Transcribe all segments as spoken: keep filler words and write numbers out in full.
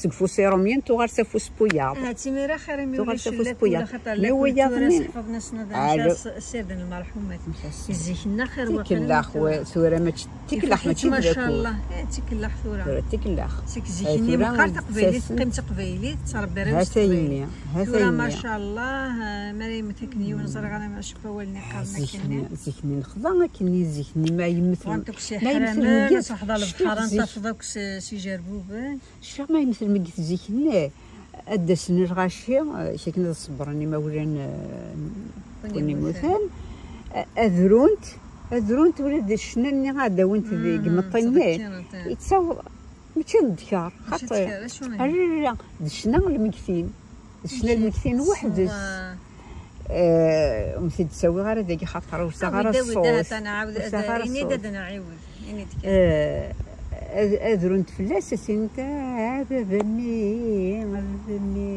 Seg ufus irumyen tuɣal s afus n wiyaḍ. Ah, timira xir imi tuɣal s afus n wiyaḍ. Mi wiyaḍ-nni. Ḥfeḍen-asen ad sirden lmerḥumat. Zik-nni xir waqila. Tikellax, tura mačči d tikellax, mačči d lakud. Eh, tikellax tura. Tura d tikellax. Seg zik-nni meqqar taqbaylit teqqim d taqbaylit, ttrebbi arraw s teqbaylit. Tura macallah, eh, mi ara yemmet akken yiwen ẓriɣ ara mačči awal-nni qqaren akken. Zik-nni nexḍa akken zik-nni ma yemmet. Ma yemmet lmeyyet. Tafeḍ lebḥer, tafeḍ akk s ijerbuben. Cfiɣ ma yemmet lmeyyet zik-nni, ad d-asen lɣaci, eh, akken ad ṣebbren imawlan, eh, n win imutan, eh, ad runt, ad runt ula d ccna-nni ad d-awint deg imeṭṭi-nni, yettaweḍ, mačči d ddkar, xaṭi. Ala, d ccna n lmegtin. D ccna n lmegtin weḥd-s. Eh, ur m-t-id-ttawiɣ ara dagi xaṭer ur sɛiɣ ara ṣṣut. Ur sɛiɣ ara ṣṣut. Eh, ad, ad runt fell-as, ad s-inint, "Ah, baba-nni, a baba-nni."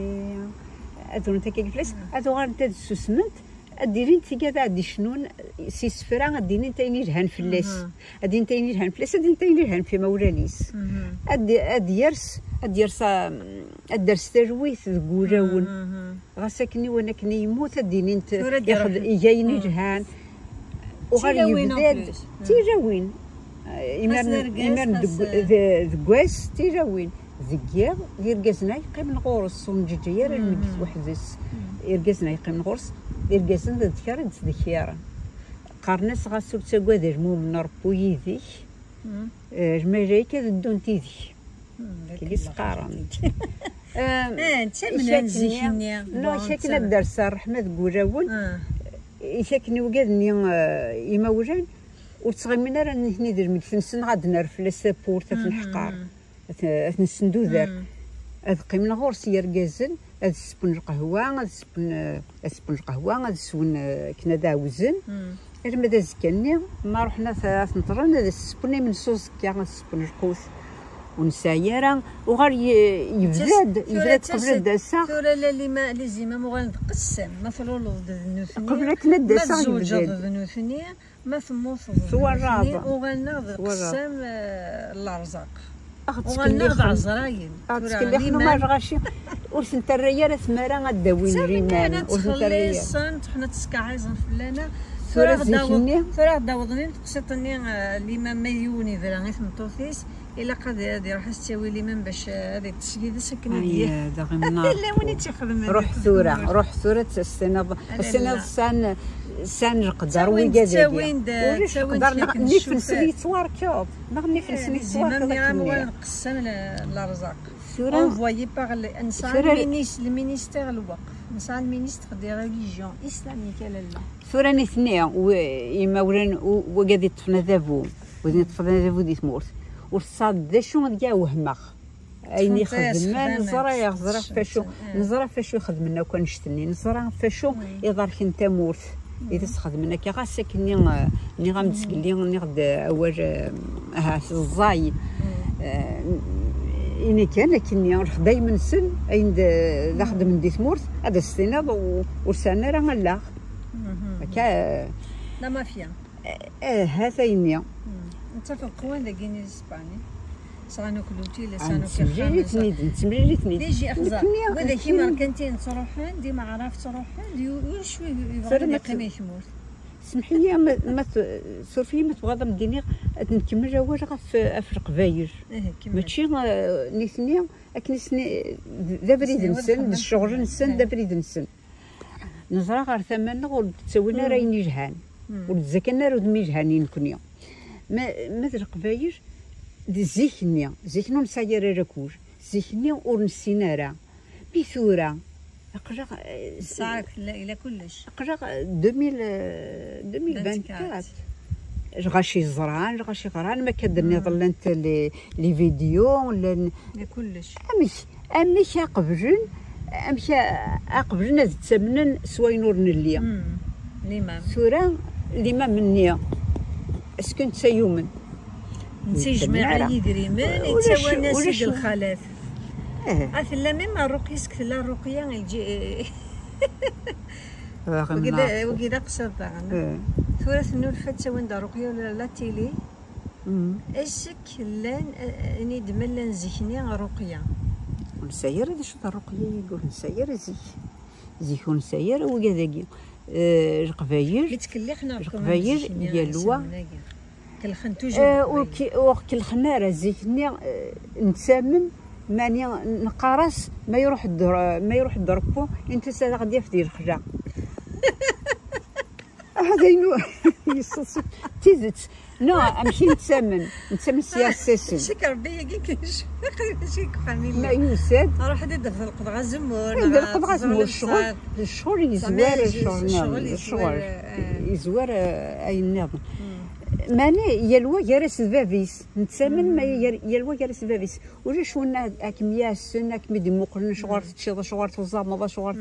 Ad runt akka fell-as, ad uɣalent ad ssusment, ad d-ilint tigad ad d-icnun s isefra, ad d-inint ayen ilhan fell-as. Ad d-inint ayen ilhan fell-as, ad d-inint ayen ilhan f imawlan-is. Ad d-, ad d-yers, ad d-yers, ah, ad d-ters talwit deg wulawen. Ɣas akken i wan akken i yemmut ad d-inint iga ayen ilhan. Uɣal yebda-d d tilawin. Imaren deg wass d tilawin. Deg yiḍ d irgazen ay yeqqimen ɣur-s, ur nǧeǧǧa ara lmeyyet weḥd-s. Irgazen ay yeqqimen ɣur-s, irgazen d ddkar i d-ttdekkiren. Qqaren-as ɣas ur ttagad a lmumen, Ṛebbi yid-k. Eh, lmalayek ad ddunt yid-k. Tili s-qqaren. Eh, d tamnant zik-nni. Akken ad d-ters ṛṛeḥma deg wulawen, i akken i wigad-nni, eh, imawlan, ur ttɣimin ara nitni d lmeyyet-nsen, neɣ ad d-nerr fell-as tawwurt, ad ten-ḥqer, ad ten-, ad ten-ssendudar. Ad qqimen ɣur-s yergazen, ad swen lqahwa, ad swen, eh, ad swen lqahwa, ad swen, eh, akken ad ɛawzen. Arma d azekka-nni, ma ruḥen ad, ad ten-ṭṭren, ad swen imensi uẓekka, ad swen lqut. Ur nesɛi ara, uɣal ye-, yebda-d, yebda-d qbel ad d-aseɣ. Tura la lima, les imams uɣalen d qessam, ma tluleḍ-d d nutni, qbel akken ad d-aseɣ yebda-d. Ma tzewǧeḍ d nutni, ma temmuteḍ d nutni, uɣalen-aɣ d qessam, eh, n lerẓaq. Uɣalen-aɣ d ɛezrayen. Ur ten-terra ara tmara ad d-awin liman. Ur ten-terra ara. Ttxelliṣent, ḥna ttskaɛiẓen fell-aneɣ. Tura zik-nni, tura ɣ-d-awḍen teqsiṭ-nni, eh, limam ma yiwen yebra i tmeṭṭut-is, ilaq ad, ad iruḥ ad s-ttawi limam bac, eh, ad iṭṭes yid-s akken ad d-yaf. Ay, d aɣemnar. Yella win i tt-ixedmen. Ruḥ tura, ruḥ tura ad s-tiniḍ, ad s-tiniḍ sɛan, sɛan leqder wigad-agi. Ulac leqder, neɣ nnif-nsen yettwarkeḍ, neɣ nnif-nsen yettwarkeḍ akken. Limam nniɣ-am uɣalen qessam n lerẓaq. Tura, envoyé par le, nesɛa le minis-, le ministère lweqf, nesɛa le ministre des religions islamiques a lalla. Tura nitni, w-, imawlan, w-, wigad yeṭṭfen adabu, wid yeṭṭfen adabu di tmurt, ur tesɛiḍ d acu deg-a wehmeɣ. Ayen ixedmen, ẓriɣ, ẓriɣ f acu, neẓra f acu ixedmen akk annect-nni, neẓra f acu iḍerken tamurt. I d as-xedmen akka, ɣas akkenni, eh, nniɣ-am-d sgelli, nniɣ-d, eh, awal, eh, ahat ẓẓay. Eh, ini kan akkenni, lexdayem-nsen, ayen d, d axeddmen di tmurt, ad as-tiniḍ u-, ur sɛan ara allaɣ. Akka, eh, la mafia. Eh, eh, ha-t ayenni. Nettafeɣ qwan dagi n Isbani. Sɛan akk lutil, sɛan akk ixxamen. Nettemlili-ten-id, nettemlili-ten-id. Déjà, xza, wid-agi imerkantiyen ttruḥen, d imeɛraf ttruḥen, d yu-, ulac wi yebɣan ad yeqqim i tmurt. Semḥ-iyi, ma, ma t-, suref-iyi ma tebɣiḍ ad m-d-iniɣ, ad nkemmel awal ɣef, ɣef Leqbayel. Mačči, eh, nitni, akken i sen-, d, d abrid-nsen, d ccɣel-nsen, d abrid-nsen. Neẓra ɣer tama-nneɣ ur d-ttawin ara ayen ilhan. Ur d-zzakan ara udem ilhan i nekni. Ma, ma d Leqbayel, d zik-nni, zik-nni ur nesɛi ara lakul. Zik-nni ur nessin ara. Mi tura, aql-aɣ, eh, aql-aɣ, eh, deux mille, eh, deux mille vingt-quatre. Lɣaci ẓran, lɣaci ɣran, ma akka d-nniḍen llant les, les vidéos, llan kullec. Amek, amek a qeblen, amek a, a qeblen ad ttamnen s wayen ur nelli? Limam. Tura, limam-nni, est-ce que netta yumen? Netta yejmeɛ yidrimen, yettawi-as-d lxalat. Eh. A tella même ṛṛuqya, est-ce que tella ṛṛuqya, wagi d aqsiḍ daɣen. Eh. Tura tennulfa ttawin-d ṛṛuqya ula la télé. Est-ce que llan, eh, ini-d ma llan zik-nni ṛṛuqya? Ur nesɛi ara d acu d ṛṛuqya-agi, ur nesɛi ara zik. Zik ur nesɛi ara wigad-agi. Eh, Leqbayel, mi ttkellixen ɣef Leqbayel, yal wa. Kellxen toujours. Eh, ur ki-, ur kellxen ara zik-nni, eh, nettamen, mani neqqar-as, ma iruḥ-d, ma iruḥ-d Ṛebbi, init-as ad aɣ-d-yaf di lexla. Ah, d ayen u-, yesseḍs-, d tidet. No, amek i nettamen? Nettamen s yiɛessasen. Cik Rebbi-agi kan, cik famille. Ma yusa-d. Ruḥ ad d-tḍelqeḍ ɣer azemmur, ad d-tḍelqeḍ ɣer azemmur, ccɣel, ccɣel yezwar, ccɣel, ccɣel, eh, yezwar, eh, ayen nniḍen. Mani, yal wa gar-as d bab-is. Nettamen, ma yal, yal wa gar-as d bab-is. Ulac winna ad kem-yassen, ad kem-id-imuqlen, acuɣer teččiḍ, acuɣer tuẓameḍ, acuɣer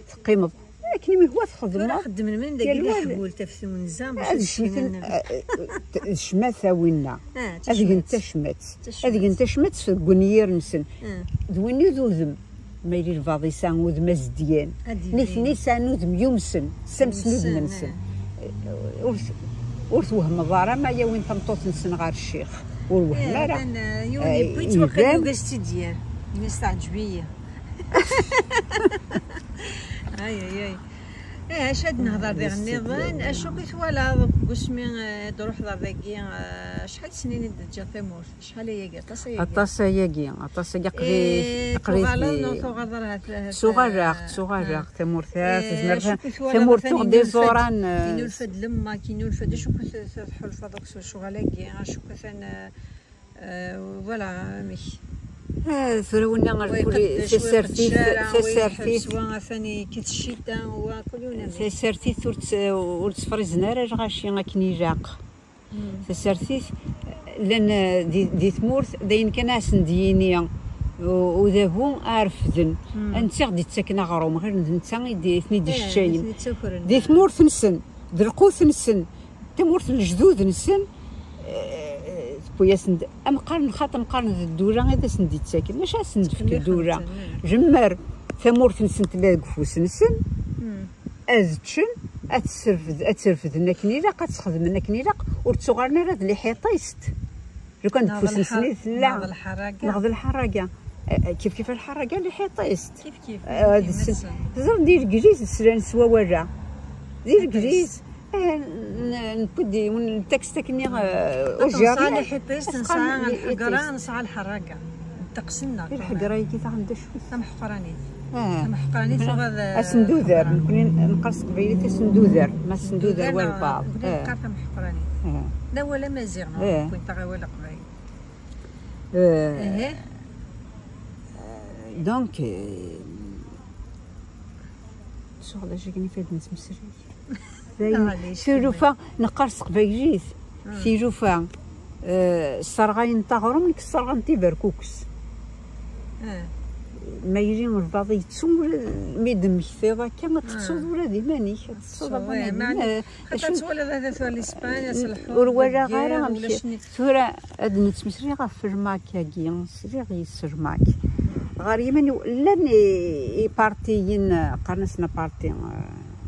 teqqimeḍ. Akken imi huwa txedmeḍ. Tura xeddmen men dagi yal wa leḥbult ɣef twenza, bac ad ad cemten, ccinen. Eh, eh, d ccmata winna. Ah, ad gen tacmat. Tacmat. Ad gen tacmat seg wenyir-nsen. Ah. D win i d udem. Ma yili lbaḍ yesɛa udem azedyan. Ad ibin. Nitni sɛan udem yumsen, ssamsen udem-nsen. Yumsen, ah. Eh, ur t-, ur twehmeḍ ara ma yawin tameṭṭut-nsen ɣer ccix. Ur wehhmen ara. Eh, atan, eh, yiwen, eh, yewwi-tt waqil iban. Yugi ad s-tt-id-yerr. Ini-as teɛǧeb-iyi. Ay, ay, ay. Eh, acu ad nehḍer diɣ nniḍen? Acu i twalaḍ deg usmi, eh, d-ruḥeḍ ar dagi, eh, acḥal snin i d-teǧǧiḍ tamurt? Acḥal ayagi? Aṭas ayagi. Aṭas ayagi, aṭas ayagi. Aql-i, eh, aql-i tuɣaleḍ neɣ tuɣaleḍ ara ha-, ha-, ttuɣaleɣ, eh, ttuɣaleɣ. Tamurt-a, eh, tezmer acu i twalaḍ tamurt tuɣ d iẓuran, eh. Inulfa-d lemmak, inulfa-d acu i tḥulfaḍ akk s lecɣal-agi, acu atan, eh, Eh, voilà, amek. Eh, tura winna ar wa kul iqeddec, wa iqeddec tasertit, ara, wa tasertit. Yeḥbes, wa atan ikkat ccita, wa kul yiwen amek. Tasertit ur tt-, ur ttefrizen ara lɣaci akken ilaq. Hmm. Tasertit, llan, eh, di, di tmurt, d ayen kan ad asen-d-yini u-, udabu ad refden. Hmm. Anti i ɣ-d-ittaken aɣrum, ɣir d netta i d-, i ten-id-iceččayen. Eh, i ten-ittakren. Di tmurt-nsen, d lqut-nsen. Tamurt n lejdud-nsen, eh, tewwi-yasen-d, ameqqar n xaṭ, ameqqar n ddula i d asen-d-ittaken. Maca ad sen-d-tefk ddula. Ttqelliqen-ten, eh. Lemmer tamurt-nsen tella deg ufus-nsen, hmm, ad ččen, ad tesrefd-, ad tt-refden akken ilaq, ad tt-xedmen akken ilaq, ur ttuɣalen ara d liḥiṭist. Lukan deg ufus-nsen i tella. Neɣ d lḥerraga. Neɣ d lḥerraga. Eh, eh, kif kif lḥerraga, liḥiṭist. Kif kif. Eh, d s-, teẓriḍ di Legliz slan s wawal-a. Di Legliz, eh, n-, newwi-d yiwen n texte akkenni, eh, ujerriɛ. Nesɛa liḥiṭist, nesɛa lḥegra, nesɛa lḥerraga. Ddeqs-nneɣ. Lḥegra-agi taɣen d acu-t? Tameḥqranit. Ah. Tameḥqranit tuɣal, eh, asenduder. Nekkni neqqar s teqbaylit asenduder. Ma asenduder walbeɛḍ. Nekkni neqqar tameḥqranit. Ah. D awal amaziɣ, neɣ wwin-t ɣer awal aqbayli. Eh, donc, eh, suɣ d acu akken ifad nettmesri. Dayen, tilufa, neqqar s teqbaylit. Ah. Tilufa, eh, sserɣayen-t aɣrum, nekk sserɣen tiberkukes. Ah. Ma yili lbaḍ yettu, ula mi d-temmektiḍ akka, ad tettuḍ ula d iman-ik, ad tettuḍ, tettuḍ, aman, eh, ma, eh, xaṭer twalaḍ ad tura Lispan, ad s-lḥuḍ, ur walaɣ ara amek. Tura ad nettmeslay ɣef lmak-agi, sliɣ yes lmak. Ɣer yiman-iw, llan i, ipartiyen, qqaren-asen aparti, eh,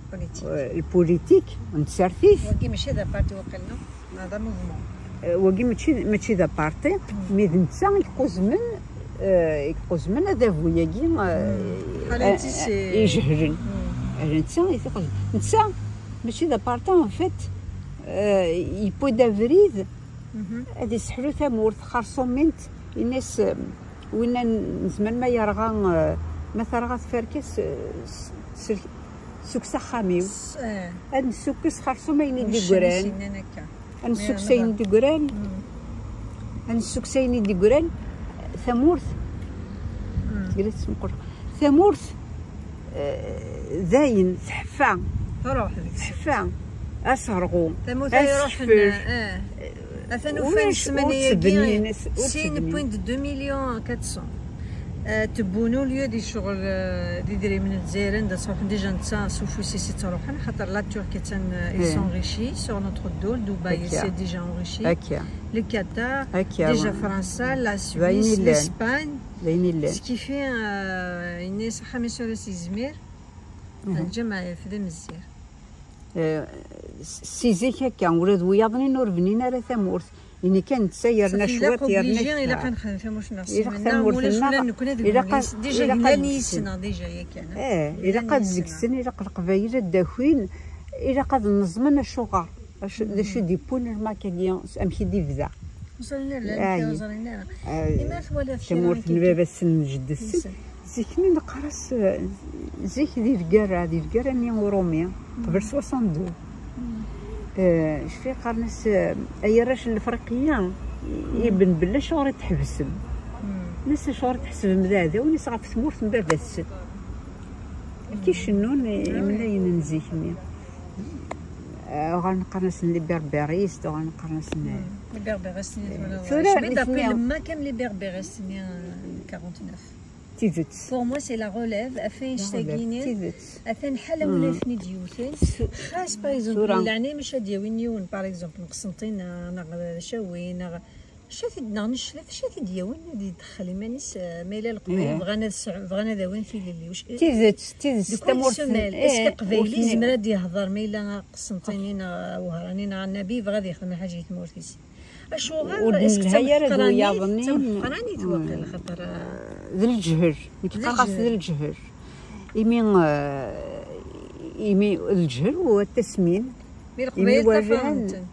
politik. Eh, lpolitik, n tsertit. Wagi mačči d aparti waqil, non? Neɣ d amouvement. Eh, wagi mačči, mačči d aparti, mi d netta i iquzmen, eh, i iquzmen adabu-agi, eh, ijehlen. Eh, netta i t-iquzmen. Netta, mačči d aparti, en fait, eh, yewwi-d abrid, ad iseḥlu tamurt, xerṣumint, ini-as, eh, winna n-, nezmer ma yerɣa, eh, ma terɣa tferka-s, eh, s-, s-, ssukkes axxam-iw. Ad nessukkes xerṣum ayen i d-yeggran. Ad nessukkes ayen i d-yeggran. Ad nessukkes ayen i d-yeggran. Tamurt. Tella tesmeqqur. Tamurt, eh, dayen teḥfa. Truḥ deg-s. Teḥfa. Aserɣu. Tamurt ay iruḥen, eh. Atan ufan ssmana-agi, six point deux millions quatre cents. Euh, tebbunulen di ccɣel, euh, d idrimen n Lezzayer, anda ttruḥen déjà netta s ufus-is i ttruḥen, xaṭer la Turquie attan, euh, ils sont enrichis sur notre dos, Dubaï s'est déjà enrichi, le Qatar, déjà Fransa, la Suisse, l'Espagne. Zkifi, euh, ini-as axxam-is ur as-yezmir, lǧameɛ yefda mezzir. Eh, s-, si zik akka, ula d wiyaḍnin ur bnin ara tamurt. Ini kan netta yerna cwiṭ, yerna obligé, ilaq ad nexdem tamurt-nneɣ s yiman-nneɣ, ma ulac ula d nekkni ad gnen. Déjà glan yis-neɣ, déjà yakan. Eh, ilaq ad zegsen, ilaq Leqbayel ad d-akin, ilaq ad neẓmen acuɣer. D acu i d-iwwin rmak-agi, amek i d-ibda? Ur ẓrin ara, ur ẓrin ara. Imi twalaḍ kra tamurt n baba-tsen, n jeddi-tsen. Zik-nni neqqar-as, zik di lgara, di lgara-nni urumi, qbel soixante-deux. Cfi qqaren-as, ay arrac n Lefriqiya, iben belli acuɣer i tḥebsem? Nnas acuɣer i tḥesbem d aɛdawen-is ɣef tmurt n baba-tsen? Akka i cennun imnayen n zik-nni. Uɣalen qqaren-asen les Berbéristes, uɣalen qqaren-asen. Les Berbéristes-nni tura nitni. Lemma kan les Berbéristes-nni, quarante-neuf. Tidet. Pour moi, c'est la relève. Atan ḥala win ay ten-id-yewten. Xas, par exemple, leɛnaya maca ad d-yawin yiwen, par exemple, n Qsenṭina neɣ d Cawi neɣ acu ad t-id-, neɣ Neclet, acu ad t-id-yawin ad yedxel iman-is, eh, ma yella Leqbayel bɣan ad sɛun, bɣan ad awin tilelli. Tidet, tidet, tamurt. Est-ce que Leqbayel yezmer ad yehder ma yella Qsenṭini neɣ Wehrani neɣ Annabi yebɣa ad yexdem lḥaǧa i tmurt-is? Acuɣer? Ur d-nelha ara d wiyaḍ-nni. Tamḥeqranit waqil, xaṭer, eh, d leǧhel. Nekk qqareɣ-as d leǧhel. Imi, eh, imi d leǧhel u tasmin. Imi Leqbayel ṭṭafaren-ten.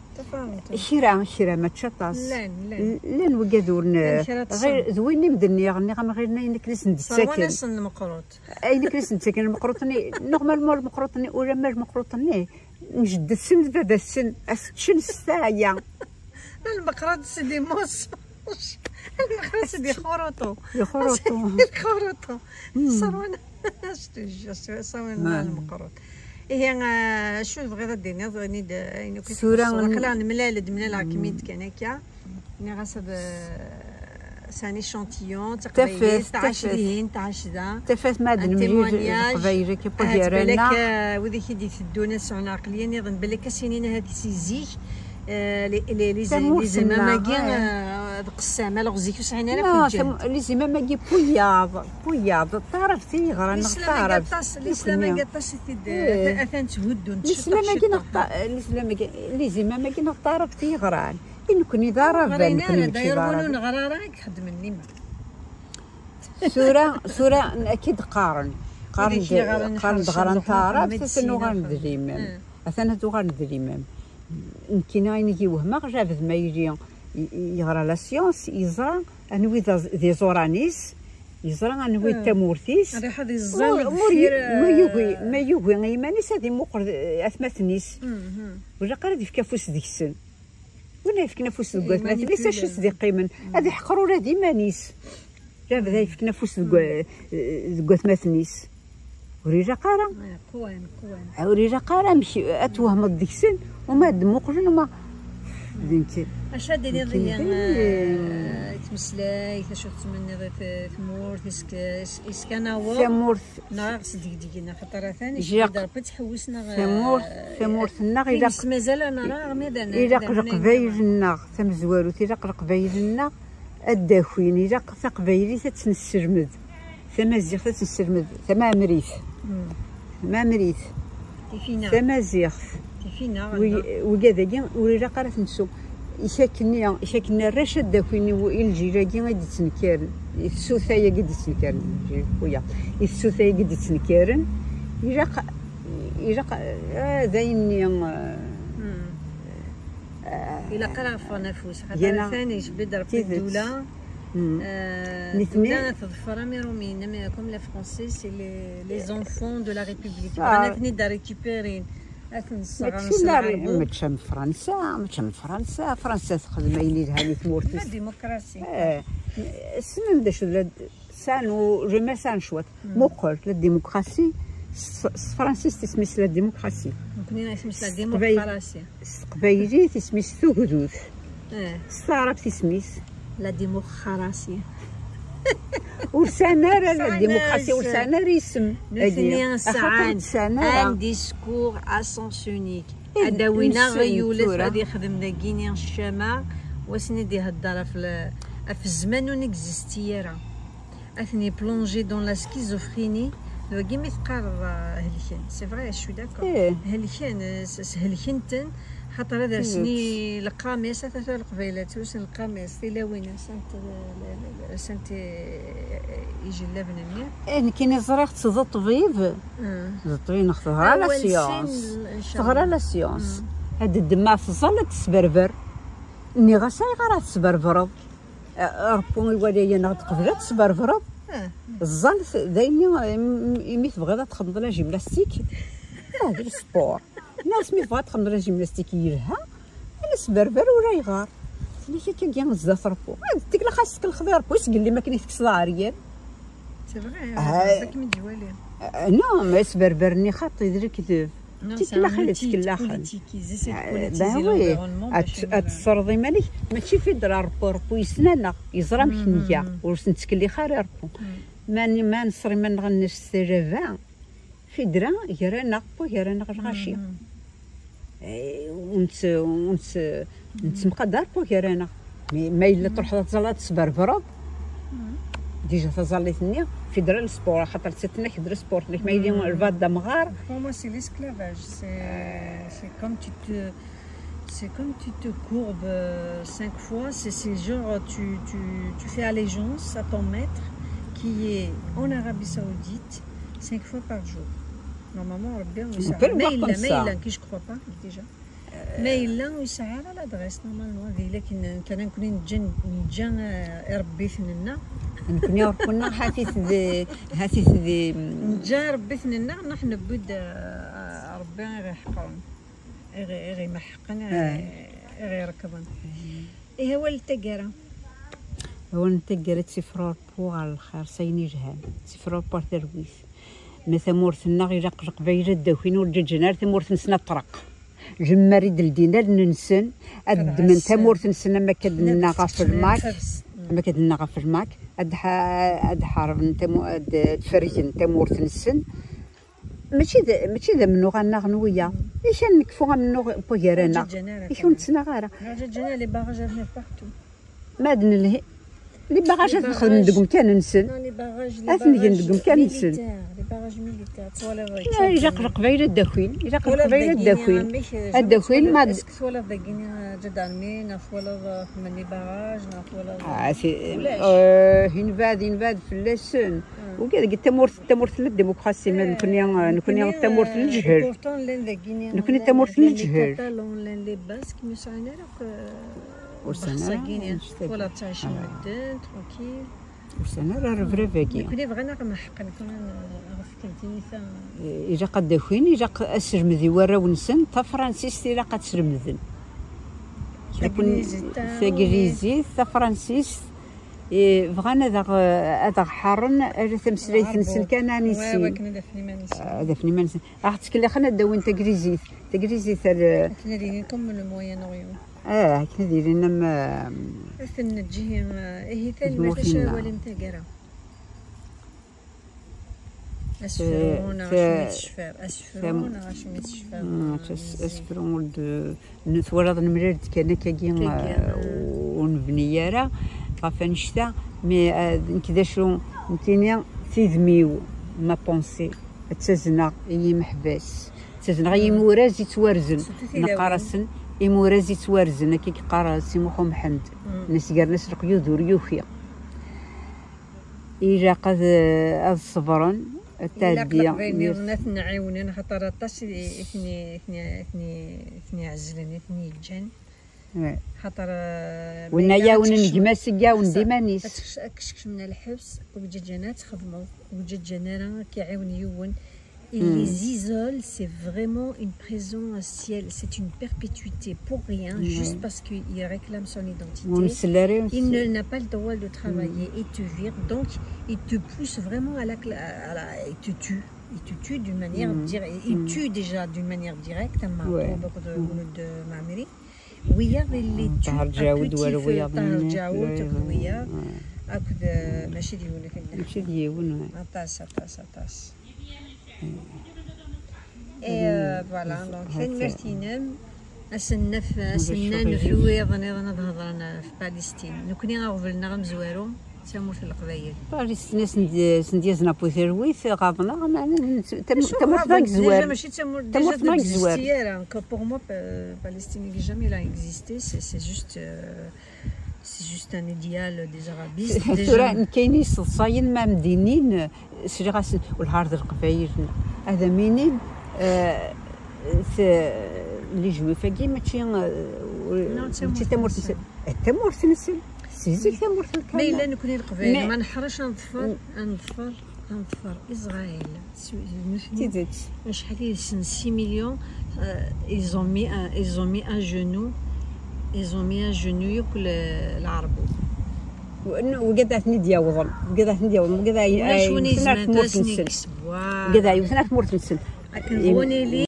Kra, kra, mačči aṭas. Llan, llan. Llan wigad ur n-, d win i m-d-nniɣ, nniɣ-am ɣiren ayen akken i sen-d-ttaken. Ayen akken i sen-d-ttaken lmeqruṭ-nni, normalement lmeqruṭ-nni, ulamma lmeqruṭ-nni, n jeddet-sen d baba-tsen, a s-ččen s taya. Lmeqruṭ c'est des mensonges. Lmeqruṭ c'est des xuruṭu. Des xuruṭu. Des xuruṭu. Ṣṣerwan. Je te jure, ṣṣerwan lmeqruṭ. Ihi, eh, acu tebɣiḍ ad d-tiniḍ? Ini-d, eh, ayen akk i txuṣṣeḍ. Aql-aɣ nemlal-d, mlaleɣ-kem-id kan akka. Nniɣ-as ad, eh, c'est un échantillon, d taqbaylit, tɛac dihin, tɛac da. Tafat ma ad nemlil Leqbayel akka gar-aneɣ. Balak, eh, wid i k-id-iteddun ad sɛun lɛeqliya nniḍen, balak ad s-inin ahat si zik, eh, les, les, les, les imam-agi, eh, d qessam, alors zik ur sɛin ara. Non, les imam-agi wiyaḍ, wiyaḍ, d taɛrabt i yeɣran neɣ d taɛrabt. L'islam-agi aṭas i t-id, atan tthuddun. L'islam-agi neɣ ta-, l'islam-agi, les imam-agi neɣ d taɛrabt i yeɣran. I nekkni d aɛraben, nekkni mačči d aɛraben. Ur neɣra ara i ixeddmen limer. Tura, tura akka i d-qqaren. Qqaren-d, qqaren-d ɣran taɛrabt, atan uɣalen d limam. Atan ad uɣalen d limam. Nekkini ayen i yi-wehmeɣ, Jabed ma yili yeɣra la science, yeẓra anwi d, d iẓuran-is, yeẓra anwi d tamurt-is. Ma yugi, ma yugi i yiman-is ad imuqel atmaten-is. Ur ilaq ara ad yefk afus deg-sen. Win yefken afus deg watmaten-is, acu i s-d-iqqimen? Ad iḥqer ula d iman-is. Jabed ay yefken afus deg wa-, deg watmaten-is. Ur ilaq ara. Ur ilaq ara amek ad twehmeḍ deg-sen, uma ad d-muqlen, uma d nekk. Acu ad d-tiniḍ i, eh, tmeslayt, acu tettmenniḍ i t-, tmurt, is-, is-, is-, kan awer? Tamurt. Neɣ ad ɣ-sdegdgen, axaṭer atan icbi-d Rebbi ttḥewwis neɣ, tamurt, eh, tamurt-nneɣ ilaq, mazal ad nara armi d ilaq Leqbayel-nneɣ tamezwarut, ilaq Leqbayel-nneɣ ad d-akin, ilaq taqbaylit ad tt-nesselmed, tamaziɣt ad tt-nesselmed, tamɛemrit. Tamɛemrit. Tamaziɣt. Wi-, wigad-agi ur ilaq ara ad ten-nsu. Ikak-nni, ikak-nni arrac ad d-akin i, i lǧil-agi i d-ittnekkaren, i tsuta-agi i d-ittnekkaren, lǧil, wiyaḍ, i tsuta-agi i d-ittnekkaren, ilaq, ilaq, eh, d ayen-nni, eh, Ilaq ara ɣ-ffɣen afus, xaṭer atan icbi-d Rebbi ddula. Eh, ddula teḍfer am Irumiyen, am, comme les Français, c'est les, les enfants de la République. Bɣan ad ten-id-récupérin. Mačči am Fransa, mačči am Fransa. Fransa texdem ayen yelhan i tmurt-is. La démocratie. Eh, ssnen d acu d la, sɛan u-, je me sɛan cwiṭ. Muqel, la démocratie, s, s tefransist isem-is la démocratie. Nekkni isem-is la démocratie. S teqbaylit isem-is tugdut. Eh. S taɛrabt isem-is la démocratie. Ur sɛan ara la démocratie, ur sɛan ara isem. Nutni sɛan un discours à sens unique. Ad d-awin aɣyul, ad yexdem dagini ccama, wass-nni d-ihedder ɣef l-, ɣef zzman ur n-existi ara. Atni plongés dans la schizophrénie. D wagi mi teqqareḍ, ah, helken. C'est vrai, je suis d'accord. Helken, eh, s-, s-, helken-ten. Xaṭer ad rsen i leqamis, a tata Leqbayel ad trusen leqamis, tilawin, rsant, rsant i, i ijellaben-nni. Eh, nekkini ẓriɣ-tt d ṭṭbib. Ah. D ṭṭbib neɣ teɣra la science. Teɣra la science. Ad d-ddem ma teẓẓal ad tesberber. Nniɣ-as ayɣer ad tesberbreḍ? Eh, Rebbu iwala-yaneɣ-d qbel ad tesberbreḍ. Ah. Ẓẓal d ayen imi tebɣiḍ ad txedmeḍ la gymnastique. Ah, d sport. Nniɣ-as mi tebɣa ad txedmeḍ la gymnastique yelha, ad nesberber ula ayɣer. Tenna-k akkagi zdat Rebbu. Ad ttekleɣ xas tkelxeḍ i Rebbu, isgellem akken i tekkseḍ aɛeryan. C'est vrai, ah, akken i d-iwali. Ah, non, mais asberber-nni xaṭi d lekdeb. Tikellaxen, tikellaxen. Politique, ils essaient de politiser l'environnement. Ad tesserreḍ iman-ik, mačči fi ddra Rebbu, Rebbu yessen-aneɣ, yeẓra amek nga, ur s-nettkellix ara i Rebbu. Ma, ma nesser iman-nneɣ s talaba, fi ddra gar-aneɣ, gar-aneɣ lɣaci. Eh, ur nett-, ur nett-, nettemqadar gar-aneɣ. Mais ma yella truḥeḍ ad teẓẓaleḍ ad tesberbreḍ, déjà taẓallit-nni, fi ddra n sport, axaṭer d tatnak ddra sport, nek ma yili lbad d amɣar. Pour moi, c'est l'esclavage. C'est, c'est comme tu te, c'est comme tu te courbes, euh, cinq fois. C'est, c'est genre, tu, tu, tu fais allégeance à ton maître qui est en Arabie Saoudite cinq fois par jour. Normalement, Rebbi, on peut le voir comme ça. Mais il, mais il, je crois pas, déjà. Ma yella ur yesɛi ara l'adresse, normalement, di lakin kan nekkni neǧǧa, neǧǧa, eh, irebbiten-nneɣ. Nekkni ur kunna ḥatit di, ḥatit di. Neǧǧa irebbiten-nneɣ, nruḥ newwi-d, eh, Rebbi i ɣ-iḥeqren, i ɣ-, i ɣ-imeḥqen, i ɣ-, i ɣ-irekḍen. Ihi awal n taggara. Awal n taggara, ttifrurpu ɣer lxir, s ayen yelhan. Ttifrurpu ar talwit. Ma tamurt-nneɣ ilaq Leqbayel ad d-akin, ur ǧǧaǧǧan ara tamurt-nsen ad teṭṭreq. Lemmer i d-ldin allen-nsen, ad ddmen tamurt-nsen, am akka d-nenna ɣef lmak, am akka d-nenna ɣef lmak, ad ḥa-, ad ḥarben tamu-, ad d-fergen tamurt-nsen. Mačči d, mačči d amennuɣ-nneɣ n wiyaḍ. I kan nekfu amennuɣ n wagar-aneɣ. I ur nettnaɣ ara. Ma ad nelhi, les barrages ad t-nexdem deg umkan-nsen. Ad t-ngen deg umkan-nsen. Ilaq Leqbayel ad d-akin. Ilaq Leqbayel ad d-akin. Ad d-akin, ma d-, est-ce que twalaḍ dagini, eh, ǧadarmi, neɣ twalaḍ, eh, xedmen les barrages, neɣ twalaḍ, eh, ulac. Ah, inbad, inbad fell-asen. Uga deg tamurt, tamurt tella ddemukṛasi, ma d nekkni, eh, nekkni tamurt n leǧhel. Nekkni tamurt n leǧhel. Llan les Catalans, llan les Basques, ur sɛin ara akk, eh, Ur sɛin ara. Twalaḍ ttɛicen medden, tranquille. Ur sɛin ara rrebrab-agi. Nekkni bɣan ad ɣ-meḥqen kan ɣef temdint-a. Ilaq ad d-akin, ilaq ad slemden i warraw-nsen, tafransist ilaq ad slemden. Taglizit, taglizit, tafransist, eh, bɣan ad aɣ-, ad aɣ-ḥarren ala tameslayt-nsen kan ad nissin. Ad afen iman-nsen. Ad ɣ-ttkellixen ad d-awin taglizit. Taglizit ar... Akken ad ilin comme le Moyen-Orient. Ah, akken ad ilin am, ah, ad ten-neǧǧ ihi, ah, ihi tanemmirt. Acu ara walim taggara? Asefru neɣ acimi tecfiḍ? Asefru neɣ acimi tecfiḍ? Asefru ur d-, n-, twalaḍ nemlal-d kan akkagi, ah, ur nebni ara ɣef annect-a, mais, ah, nekk d acu nekkini, tidmi-w, ma pensée, ad tt-azneɣ i yimeḥbas. Ttazneɣ i yimuraz yettwarzen. Neqqar-asen imuraz yettwarzen, akka i yeqqar Si Muḥ Umḥend. Nesger-as leqyud ur yuki. Ilaq ad, ad ṣebren, ad tɛeddi. Ilaq Leqbayel-nniḍen ad ten-ɛiwnen, axaṭer aṭas i, i ten-, i ten-, i ten-, i ten-iɛezlen, i ten-yeǧǧan. Xaṭer, eh, winna ma yella ad yɛawen gma-s, ad yɛawen d iman-is. Ad tkec-, ad k-skecmen lḥebs, ur ǧǧan ara ad txedmeḍ, ur ǧǧan ara ad k-iɛiwen yiwen. Il les isole, c'est vraiment une prison à ciel, c'est une perpétuité pour rien, juste parce qu'il réclame son identité. Il ne, n'a pas le droit de travailler et te vire, donc il te pousse vraiment à la cla-, à la, il te tue. Il te tue d'une manière dire-, il tue déjà d'une manière directe, ma de Mamri. Wiyaḍ i les tue à petit feu, Ṭaher Ǧawed, Ṭaher Ǧawed akked wiyaḍ, akked, eh, mačči d yiwen akken. Mačči d yiwen, ouais. Aṭas, aṭas, aṭas. Et, euh, voilà, donc, tanemmirt-inem. Ad sen-naf, ad sen-nanef wiyaḍ nniḍen ad hedren ɣef Palestine. Nekkni aɣbel-nneɣ amezwaru, Tamurt n Leqbayel. Palestine, sen-d-yazen ɣef uterwit, ɣaḍen-aɣ, meɛna tamurt Déjà, tagezwar. Mačči d tamurt, Tamurt déjà, tagezwar. Déjà, que pour moi, euh, Palestine n'a jamais existé, c'est c'est juste, euh, c'est juste un idéal des arabistes. Tura nekkayen yesseḍsayen ma mdinin, sliɣ-asen ulhar d Leqbayel. Ad am-inin, eh, t- les juifs-agi mačči, eh, Non, d mačči tamurt-nsen. Tamurt-nsen. Si zik tamurt n Ma yella nekkni Leqbayel, Mais- ma neḥṛec ad neḍfer, ad neḍfer, ad neḍfer Israël. S- nutni Tidet. Acḥal yid-sen six millions, euh, ils ont mis un, ils ont mis un genou, ils ont mis un genou yakk le- Lɛerb. Wigad ad ten-id-yawḍen. Wigad ad ten-id-yawḍen. Wigad ay Ulac win yewten ar yezmen ad tmurt-nsen. sen-ikkes. Voilà. Wigad ay yewten ar tmurt-nsen. Akken bɣu nili,